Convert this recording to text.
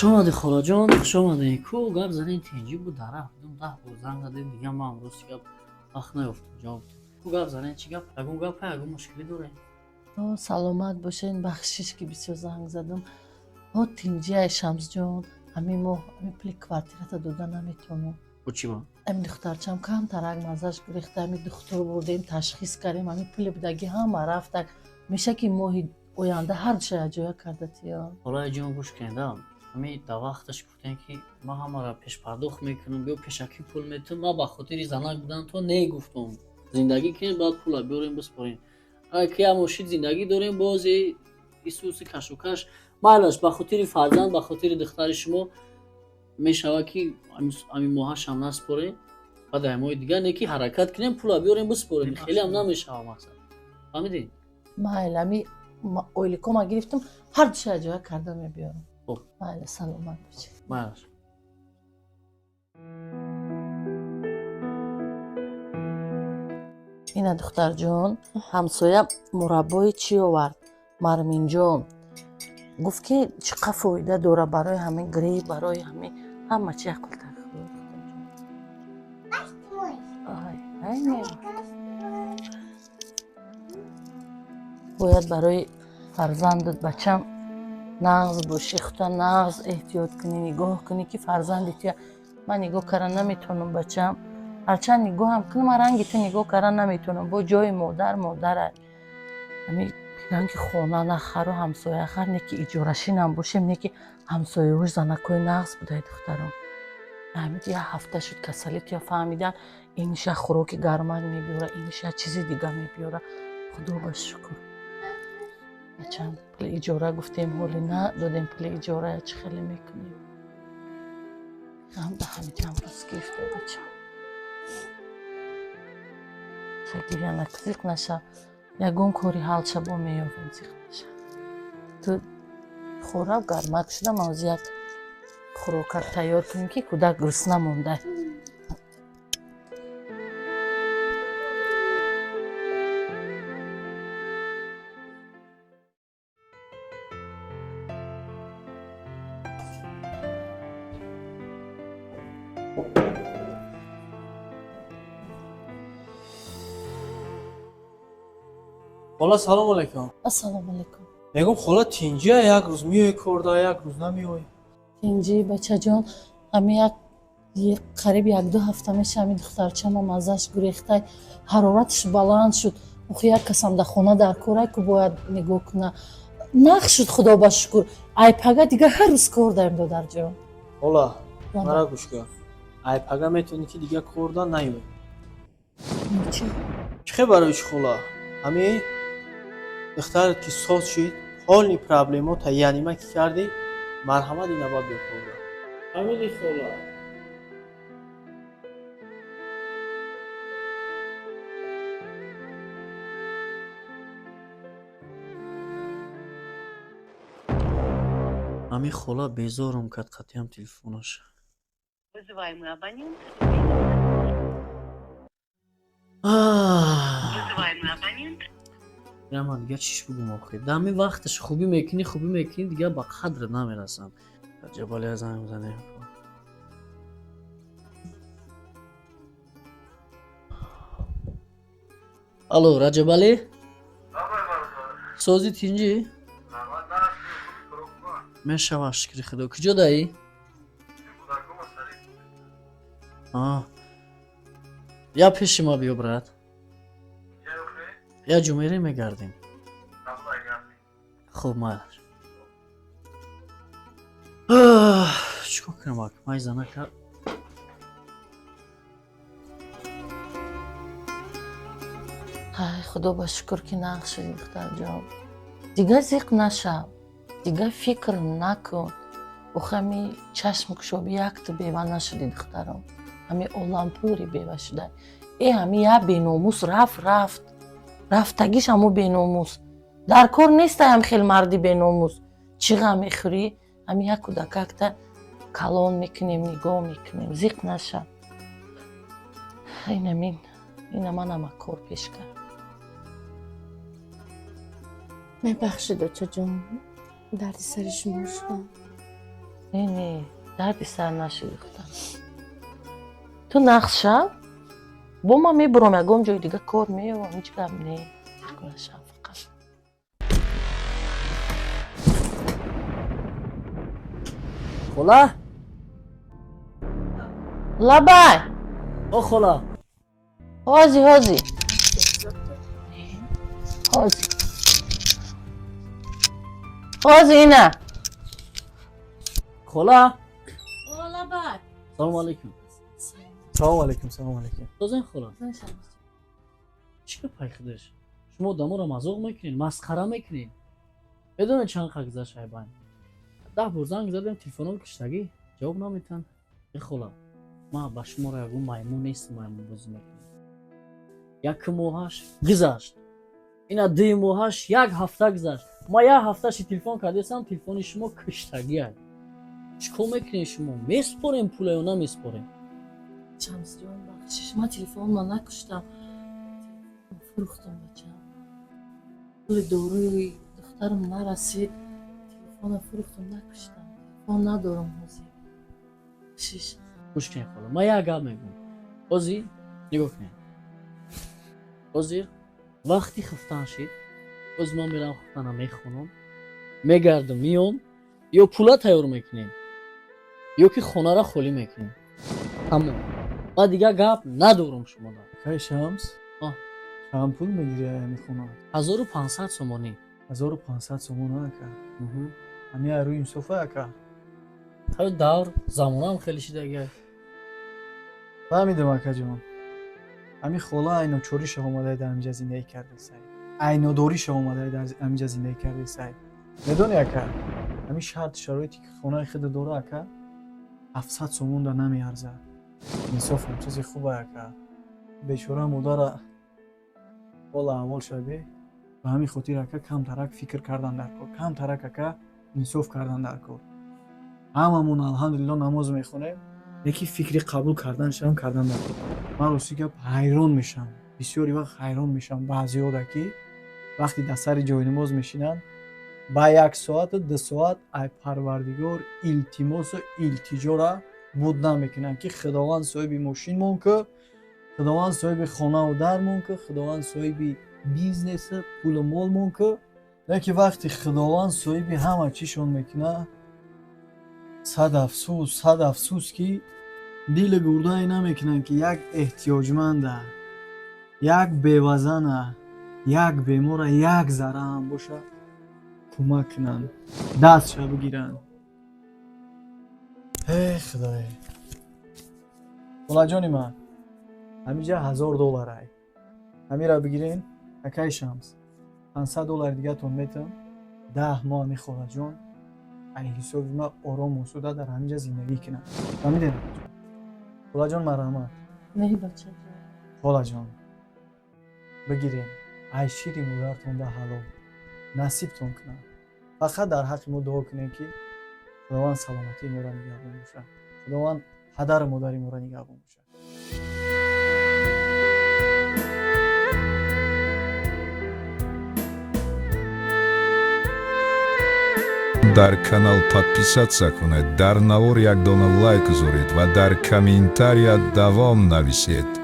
Хуш омадӣ, холаҷон, хуш омадӣ. Ку гап задем, тинҷӣ буд, дар рафт дум 10 бор занг задем, дига ман рости гап вақт наёфтам ҷавоб додам. Ку гап задем, чӣ гап? Ягон гапа, ягон мушкилӣ дорем? О, саломат бошен, бахшиш ки бисёр занг задам. О, тинҷиай, Шамсҷон, ҳамин моҳ ҳамин пули квартирата дода наметавонам. Бо чӣ ба? Ҳамин духтарчам камтарак маззаш гурехта, ҳамин духтур бурдем, ташхис кардем, ҳамин пули будагӣ ҳама рафтак. Меша ки моҳи оянда ҳар душа якҷоя карда тиё. Холаи ҷон, гӯш кунед, ҳамин дар вақташ гуфтем, ки ман ҳамаро пешпардохт мекунам, биё пешакӣ пул метам. Ман ба хотири занак будан то не гуфтам. Зиндагӣ кунем, баъд пула биёрем, биспорем. Ки як мошин зиндагӣ дорем, бози исуси кашокаш. Майлаш, ба хотири фарзанд, ба хотири духтари шумо мешавад, ки ҳамин моҳашам наспорем, баъд ай моҳи дигар не ки ҳаракат кунем, пула биёрем, биспорем. Хелеам намешавад, мақсад, фаҳмидӣ? Майли, ҳами ойликома гирифтам, ҳар душа якҷоя карда мебиёрам. Хуб. Майли, саломат бошед. Майлаш. Ина, духтарҷон, ҳамсоя мураббои чӣ овард, Марминҷон. Гуфт, ки чӣ қадр фоида дора барои ҳамин грипп, барои ҳамин ҳама чи. Ақлтар. Ай, не. Бояд барои фарзандат, бачам, нағз бошӣ, хута нағз эҳтиёт кунӣ, нигоҳ кунӣ, ки фарзанди туя. Ман нигоҳ карда наметавонам, бачам. Ҳарчанд нигоҳам кунам, ман ранги ту нигоҳ карда наметавонам. Бо ҷои модар модарай. Ҳамин мегӯянд, ки хона на хару ҳамсоя хар, не ки иҷорашинам бошем, не ки ҳамсояҳош занакҳои нағз будай, духтарон. Ҳамин як ҳафта шуд касалӣ туя фаҳмидан, иниша хӯроки гармак мебиёра, иниша чизи дига мебиёра. Худо ба шукр. Бачам, пули иҷора гуфтем, ҳоли надодем пули иҷора, чӣ хеле мекунем? Ҳам да ҳамиҷам рӯз гирифта, бачам. Гиря накун, зиқ наша. Ягон кори ҳал шабо меёбем, зиқ наша. Ту хӯрак гармак шуда, ман ҳозир як хӯрокак тайёр кунем, ки кӯдак гурусна монда. Хола, салом алейкум. Ассалому алайкум. Мегум, хола, тинҷия, як рӯз миёй корда, як рӯз намеёй. Тинҷӣ, бачаҷон, ҳамин як қариб 1-ду ҳафта меша, ҳамин духтарчама маззаш гурехтай, ҳарораташ баланд шуд. Охи як касам дар хона дар корай, ку бояд нигоҳ куна. Нағз шуд, худо ба шукр. Ай пага дига ҳар рӯз кор дарем, додарҷон. Хола, мара гӯш кун. Ай пага метавонӣ, ки дига корда наёй. Чӣ? Чӣ хел барои чӣ, хола? Ҳамин духтарат ки соз шид, ҳолни проблемота янима ки кардӣ, марҳамат, ина ба биё корда. Фаҳмидӣ, хола? Ҳамин хола безорум кард қатъиам телефонаш. Вызываемый абонент. Ах. Вызываемый абонент. Ман дигар чиш бугум охир? Дар ҳамин вақташ хубӣ мекунӣ, хубӣ мекунӣ, дигар ба қадрат намерасанд. Ҷабалия занг мезанем. Алло, Раҷабалӣ, сози, тинҷӣ? Мешавад, шукри худо. Куҷо даӣ? Я пеши ма биё, брат, я ҷумере мегардем. Хуб, майлаш. Чӣ кор кунам, ак май занака? Ай, худо ба шукр, ки нағз шудӣ, духтарҷон. Дига зиқ нашав, дига фикр накун. Охи ҳами чашм кушоби якту бева нашудӣ, духтаром. Ҳами олам пури бева шуда. Э, ҳами як беномус рафт, рафт. Рафтагиш ҳамо беномус. Дар кор нестай ҳам хел марди беномус. Чӣ ғам мехӯрӣ? Ҳами як кӯдакакта калон мекунем, нигоҳ мекунем. Зиқ нашав. Инамин, ина манама кор пеш кард. Мебахшид, очаҷон, дарди сари шумо шудам. Не, не, дарди сар нашуди, худам. Ту нағз шав, бо ман мебурам, ягон ҷои дига кор меёвам, ҳеҷ гап не. Нашав фақат. Хола. Лабай. О, хола. Ҳози, ҳози, ҳози, ҳози, ина. Хола. О, лабай. Салому алайкум. Салому алайкум, салому алайкум. Созен, хола? Чӣ гапай худаш? Шумо одаморо мазоқ мекунед, масхара мекунед. Медонед, чанд қа гузашт айбайн? 10 бор занг задем, телефонҳо киштагӣ, ҷавоб наметиҳанд. Э, хола, ман ба шуморо ягон маймун нестам, маймун бозӣ мекунем. Як моҳаш гузашт, ина дуи моҳаш як ҳафта гузашт. Ман як ҳафташи телефон кардесам, телефони шумо киштагиа. Чӣ кор мекунед шумо? Месупорем пула ё намесупорем? Шамсҷон, бахшиш, ман телефонма накуштам, фурӯхтам, бачам. Пули доруи духтарам нарасид, телефона фурӯхтам, накуштам. Телефон надорам ҳозир, бахшиш. Гӯш кунед, хола, ман як гап мегӯям. Ҳозир нигоҳ кунед, ҳозир вақти хуфтан шид. Ҳозир ман мерам, хуфтана мехонам, мегардам, миём. Ё пула тайёр мекунем, ё ки хонаро холӣ мекунем. Тамом, ман дигар гап надорам шумода. Акай Шамс. А. Чанд пул мегири ами хона? 1500 сомонӣ. 1500 сомон, ака? Ами рӯи инсофа, ака? Ҳай, давр замонаам хеле шидагия. Фаҳмидам, акаҷон. Ами хола айночориша омадай дар ҳамиҷа зиндагӣ кардесай, айнодориша омадай дар ҳамиҷа зиндагӣ кардесай. Медони, ака, ҳами шарт шароите ки хонаи худа дора, ака, 700 сомон да намеарзад. Инсофам чизи хуба, ака. Бечора модара ҳола аҳвол шаве. Ба ҳамин хотир, ака, камтарак фикр кардан дар кор, камтарак, ака, инсоф кардан дар кор. Ҳамамон, алҳамдулилло, намоз мехонем, лекин фикри қабул карданашам кардан дар кор. Ман, рости гап, ҳайрон мешавам, бисёри вақт ҳайрон мешавам баъзеҳода, ки вақте дар сари ҷойнамоз мешинанд, ба як соату 2 соат ай Парвардигор илтимосу илтиҷора буд намекунанд, ки Худованд, соҳиби мошинмон ку, Худованд, соҳиби хонаву дармон ку, Худованд, соҳиби бизнесу пулу молмон ку. Лекин вақте Худованд соҳиби ҳама чизшон мекунад, сад афсӯс, сад афсӯс, ки дили гурдае намекунанд, ки як эҳтиёҷманда, як бевазана, як бемора як зарра ҳам боша кӯмак кунанд, дастша бигиранд. Э, Худое! Холаҷони ман, ҳамиҷа 1000 доллар ай, ҳамира бигирен. Акаи Шамс, 500 доллари дигатон метам. 10 моҳ ҳами холаҷон ай ҳисоби ман ором осуда дар ҳамиҷа зиндагӣ кунад. Фаҳмидем, холаҷон? Марҳамат. Не, бачаҷон. Холаҷон, бигирем, ай шири модаратон да ҳалол насибтон кунад. Фақат дар ҳаққи мо дуо кунем, ки Худованд саломатии моро нигаҳбон бошад, Худованд падару модари моро нигаҳбон бошад. Дар канал подписаться кунед, дар навор як дона лайк гузоред ва дар комментария давом нависед.